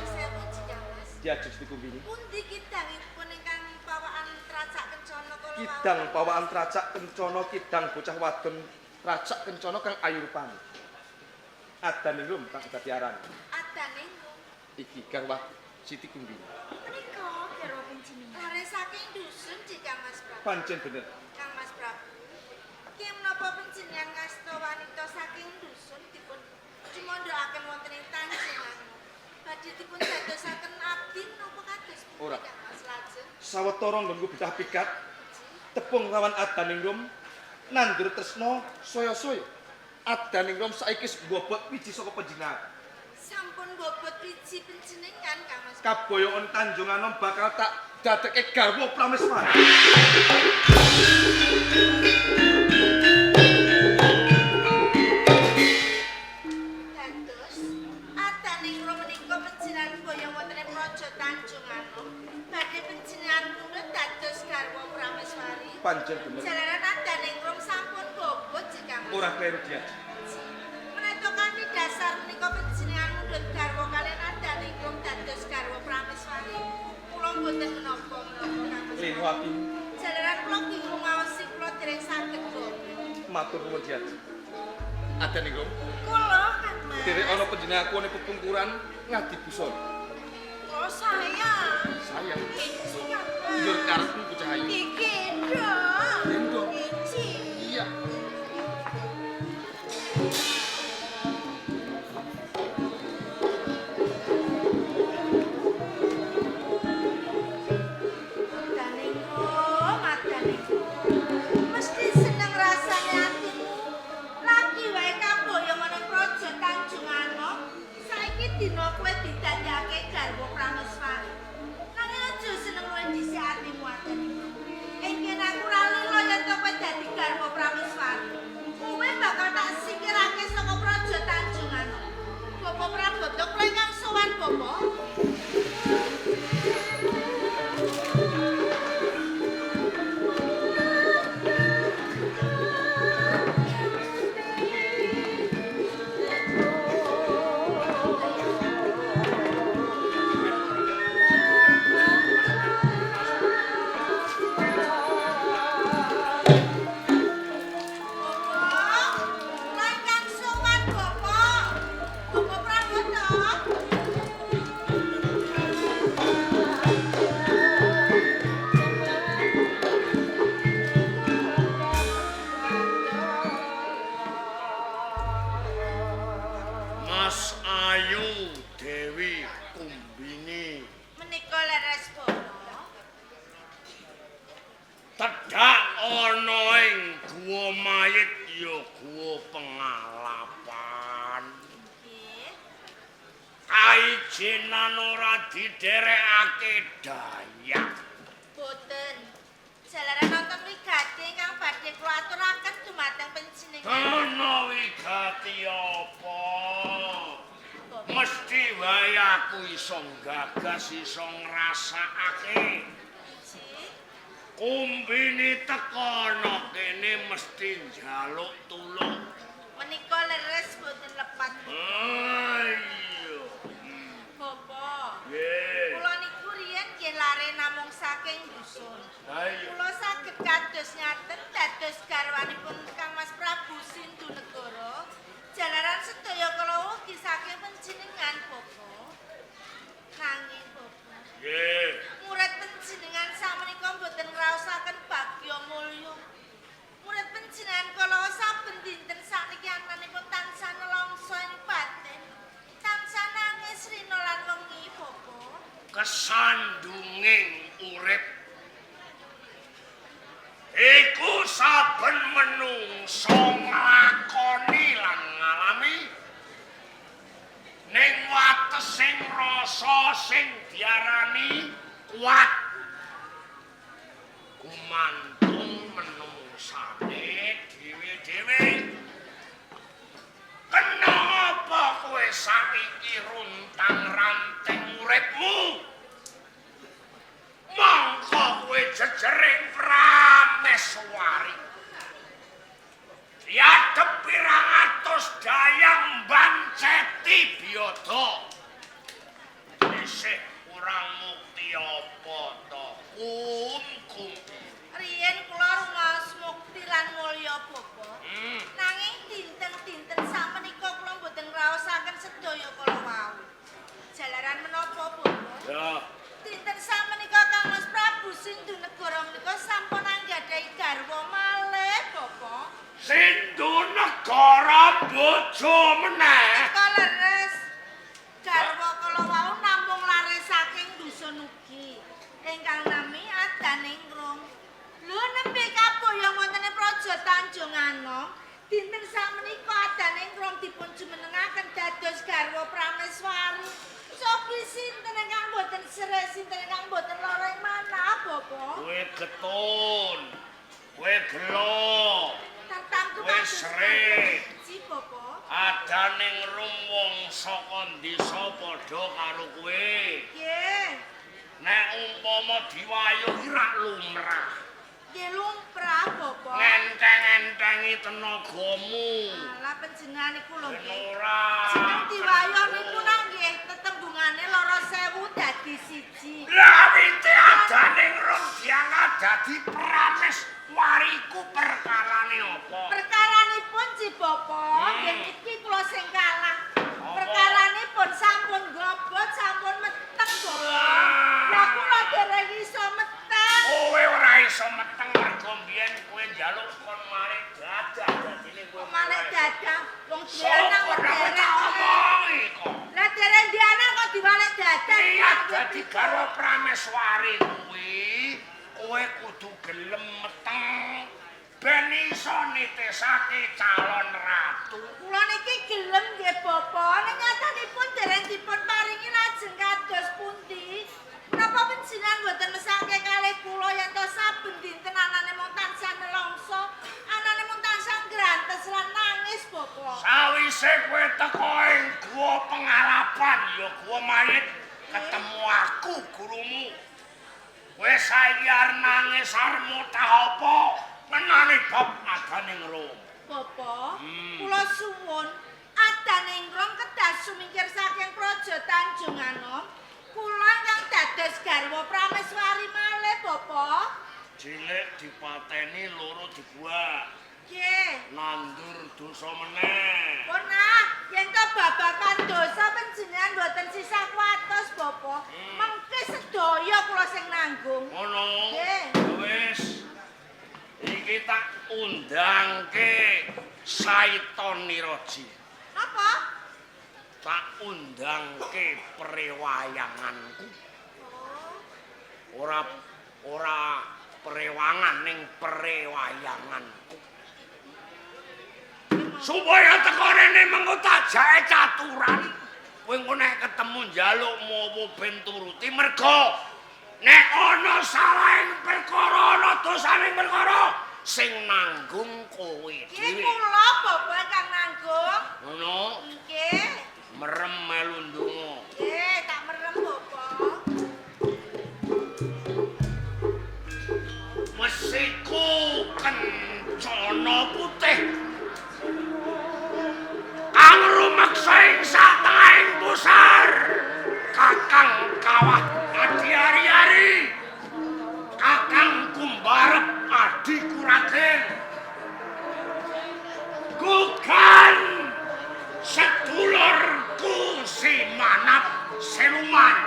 Sewu ji Kang Mas. Diajeng dikumbini. Pundi kidangipun ingkang pawaan tracak kencana kala wau? Kidang pawaan tracak kencana kidang bocah wadon tracak kencana kang ayu rupane. Adaningrum kang dadi aran. Adaningrum. Iki garwa Siti Kumbini. Menika garwa panjenengan. Lare saking dusun ji Kang Mas Prabu. Pancen bener. Kang Mas Prabu. Ki menapa panjenengan ngasta wanita saking dusun dipun cumandhakaken wonten ing Tanjunganom. Badhe dipun dadosaken abdi menapa kados pundi Ora. Kang Mas lajeng? Sawetara nggonku bocah pikat tepung lawan adaningrum nandur tresna saya-saya. Adaningrum saiki wis mbobot wiji saka panjenengan. Sampun bobot wiji panjenengan Kang Mas. Kaboyokan Tanjunganom bakal tak dadekke garwa Prameswari. Dados adaningrum menika panjenengan boyong wonten ing Praja Tanjunganom. Badhe panjenengan pundhut dados garwa Prameswari. Pancen bener. Jalaran adaningrum sampun bobot ji Kang Mas. Ora kleru diaji. Menika kanthi dasar menika panjenengan mundhut garwa kaliyan adaningrum dados garwa Prameswari. Kula mboten menapa-menapa Kang Mas. Linu atimu Jalaran kula bingung maosi kula dereng saged bobot. matur nuwun diaji. Adaningrum Kula Kang Mas. derek ana panjenenganku ana pepungkuran ngadi busana. Kula sayang. Sayang. Iki Kang Mas. Njur karepmu bocah ayu. Digendong. Gendong. Iki. Iya. Adaningrum, adaningrum. Mesti seneng rasane atimu. Lagi wae kaboyong ana Praja Tanjunganom. Saiki dina kowe didadekake garwa Prameswari. Nanging aja seneng luwih dhisik atimu adaningrum. Ing kene aku ora lila yen to kowe dadi garwa Prameswari. Kowe bakal tak singkirake saka Praja Tanjunganom. Bapak Prabodo kula ingkang sowan Bapak. Bapak, kula ingkang sowan Bapak. Mas Ayu Dewi Kumbini. Menika leres Bapak. Tedhak ana ing guwa mayit ya guwa pengalapan. Nggih. Kaijinan ora didherekake dayak. Boten. Jalaran nonton wigati ingkang badhe kula aturaken dumateng panjenengan. Ana wigati apa? Mesti wae aku iso nggagas, iso ngrasakake. Nggih. Kumbini teka ana kene mesti njaluk tulung. Menika leres boten lepat. Ayo. Bapak. Nggih. Kula niku riyen nggih lare namung saking dusun. Ayo. Kula saged kados ngaten dados garwanipun Kang Mas Prabu Sindhunegara. Jalaran sedaya kala ugi saking panjenengan Bapak. Nanging Bapak, Nggih. murid panjenengan sakmenika mboten ngraosaken bagya mulya. Murid panjenengan kala saben dinten sakniki ananipun tansah nelongso ing batin. Tansah nangis rina lan wengi Bapak. Kesandunging urip iku saben menungsa nglakoni lan ngalami ning watesing rasa sing diarani kuat gumantung menungsane dhewe-dhewe. Kena apa kowe saiki runtang-ranting uripmu? Mongko kowe jejering Prameswari. Diadep pirang atus dayang banceti biada. Isih kurang mukti apa to? Kum-kum. Riyen kula rumaos mukti lan mulya Bapak. Nanging dinten-dinten sakmenika kula mboten ngraosaken sedaya kala wau. Jalaran menapa Bapak? Ya. Dinten sakmenika Kang Mas Prabu Sindhunegara menika sampun anggadhahi garwa malih Bapak. Sindhunegara bojo meneh. Menika leres. Garwa kala wau namung lare saking dusun ugi. Ingkang nami Adaningrum. Lho nembe kaboyong wonten ing Praja Tanjung Anom. Dinten sakmenika Adaningrum dipun jumenengaken dados garwa Prameswari. Sopi sinten ingkang boten serik, sinten ingkang boten lara ing manah, Bapak? Kowe getun. Kowe gelo. Tartamtu Kowe serik. Si Bapak. Adaningrum wong saka desa padha karo kowe. Nggih. Nek umpama diwayuh ki rak lumrah. Nggih lumrah, Bapak. Ngenteng-entengi tenagamu. Alah panjenengan niku lho Ben nggih. ora. Jeneng diwayuh niku nang nggih tetembungane 2.000 dadi siji. Lah wite Adaningrum diangkat dadi Prameswariku perkarane apa? Perkaranipun Ci Bapak, nggih niki kula sing kalah. Perkaranipun sampun gobot, sampun meteng Bapak. Lah kula dereng iso meteng. Kowe ora iso meteng mergo mbiyen kowe njaluk kon malik dadah dadine kowe. Malik dadah wong duwe anak Syukur kok aku dereng. tak omongi kok. Lah dereng di anak kok diwalik dadah. Niat dadi garwa Prameswari kuwi, kowe kudu gelem meteng ben iso nitesake calon ratu. Kula niki gelem nggih Bapak, ning nyatanipun dereng dipun paringi lajeng kados pundi. Napa panjenengan mboten mesake kalih kula yen to saben dinten anane mung tansah nelongso, anane mung tansah ngrantes lan nangis Bapak. Sawise kowe teka ing guwa pengalapan ya guwa mayit ketemu aku gurumu. Kowe saiki arep nangis arep mutah apa? Menane bab Adaningrum. Bapak, kula suwun Adaningrum kedah sumingkir saking Praja Tanjung Anom. Kula ingkang dados garwa Prameswari malih Bapak. Cilik dipateni, loro dibuak. Nggih. Nandur dosa meneh. Pun ah, yen to babagan dosa panjenengan mboten sisah kuwatos, Bapak. Mengke sedaya kula sing nanggung. Ngono. Nggih. Wis. Iki tak undangke Saiton Niraji. Napa? undangke prewayanganku. Ora ora prewangan ning prewayanganku. Supaya teko rene mengko tak jake caturan. Kowe engko nek ketemu njalukmu apa ben turuti mergo nek ana salahing perkara ana dosane perkara sing nanggung kowe Nggih dhewe. kula bapak kang nanggung. Ngono, Nggih. merem melu ndonga. Nggih, tak merem bapak. Mesiku kencana putih. Kang rumeksa ing satengahing pusar. Kakang kawah adi ari-ari. Kakang kumbarep adi kuraden. Gugan sedulurku si Manap Siluman.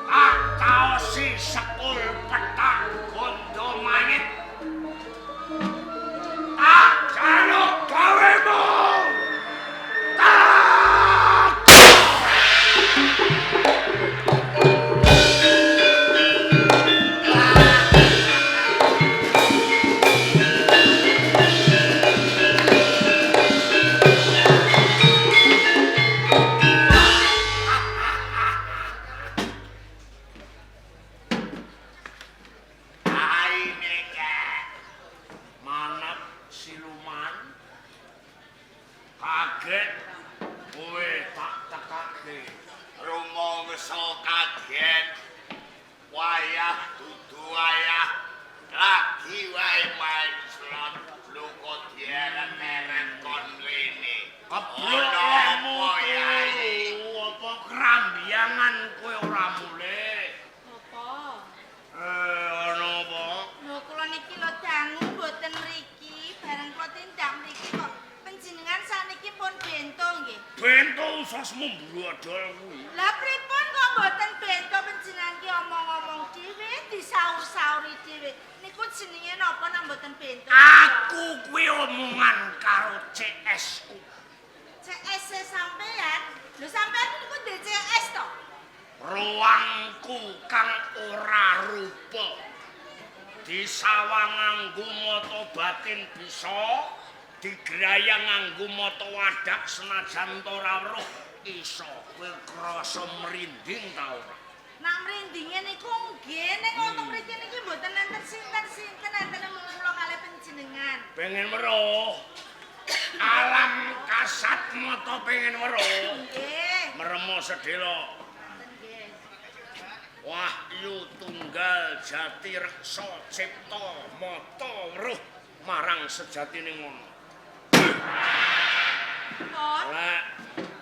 Tak taosi sekul petak gondo mayit. Tak jaluk gawemu. Tak. Aine kek. Manap Siluman. Kaget kowe tak tekake. Rumangsa kaget. Wayah dudu wayah. Lagi wae main slot luka dieret-eret kon rene. Keblok Ana lemu apa, Yai? turu, apa krambiyangan kowe ora mulih. Bapak. Ana apa? Lho kula niki lho dangu mboten mriki, bareng kula tindak mriki kok panjenengan sakniki pun bento nggih. Bento usasmu mbrodol kuwi. Lah pripun kok mboten bento panjenengan ki omong-omong dhewe, disaur-sauri dhewe. Niku jenenge napa nek mboten bento? Aku kuwi omongan karo CS ku. CS -e sampean. Lho sampean niku ndek CS to? Ruangku kang ora rupa. Disawang nganggo mata batin bisa, digrayang nganggo mata wadak senajan ta ora weruh iso. Kowe krasa merinding ta ora? Nak mrindinge niku nggih ning wonten mriki niki mboten enten sinten-sinten enten mung kula kalih panjenengan. Pengen weruh. Alam kasat mata pengen weruh. Nggih. Meremo sedhela. Nggih. Wahyu tunggal jati reksa cipta mata weruh marang sejatine ngono. Pon, Lek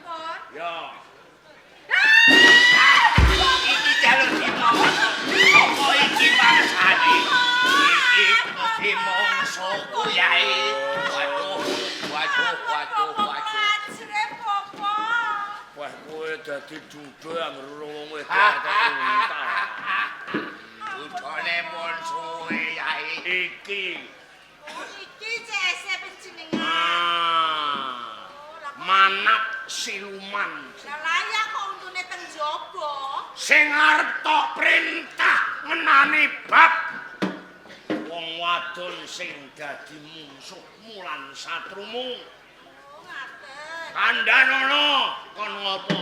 pon. ya Iki jalur dimongso. Apa iki bangsane? Iki dimongsoku Yai. Waduh, waduh, waduh, waduh. Ajre popo. Wah kowe dadi duda anggere wong wedok tak untal. Udane pun suwe Yai. Iki Oh, iki CS -e panjenengan. ah, Oh, lah kok- Manap siluman Lah layak kok untune teng jaba. sing arep tok perintah ngenani bab wong wadon sing dadi mungsuhmu lan satrumu. Oh, ngaten. Kandhanono kon ngopo?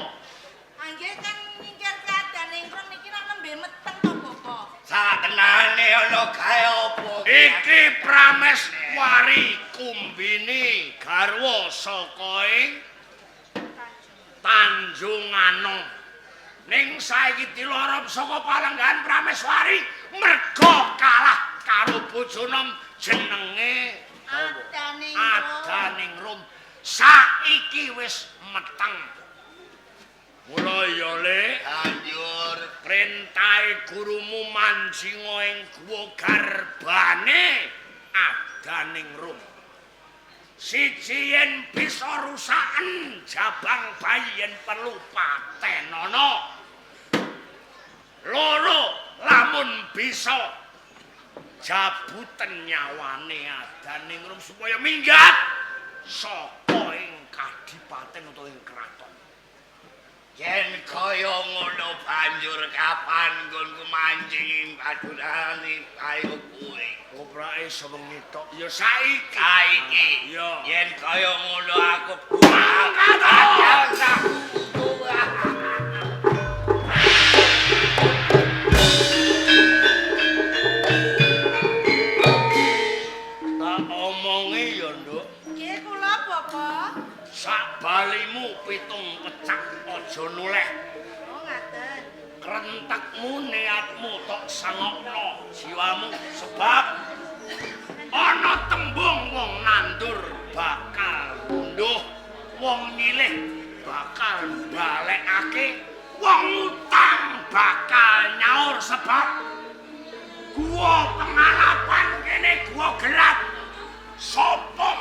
Angge kan nyingkir keadaan ingkang niki rak nembe meteng to, Bapak. Sakenane ana gawe apa? Iki Prameswari Kumbini garwa saka ing Tanjunganom. Ning saiki dilorop saka palenggahan Prameswari merga kalah karo bojonom jenenge Adaningrum. Adaningrum. Saiki wis meteng. Mula ya Le, Banjur perintahe gurumu manjinga ing guwa garbane Adaningrum. Siji yen bisa rusaken jabang bayi yen perlu patenana. Loro lamun bisa jabuten nyawane Adaningrum supaya minggat. Saka ing kadipaten utawa ing kraton. Yen kaya ngono banjur kapan nggonku manjing ing padunane ayo kuwi. Koprake sewengi tok. Ya saiki. Saiki. Iya. Yen kaya ngono aku mangkat. Tak omongi ya, Nduk. Nggih kula Bapak. Sak balimu pitung pecak aja noleh. Oh ngaten. Krentekmu niatmu tok sangokno jiwamu sebab ana tembung wong nandur bakal unduh, wong nyilih bakal balekake, wong utang bakal nyaur sebab gua pengalapan kene gua gelap. Sopo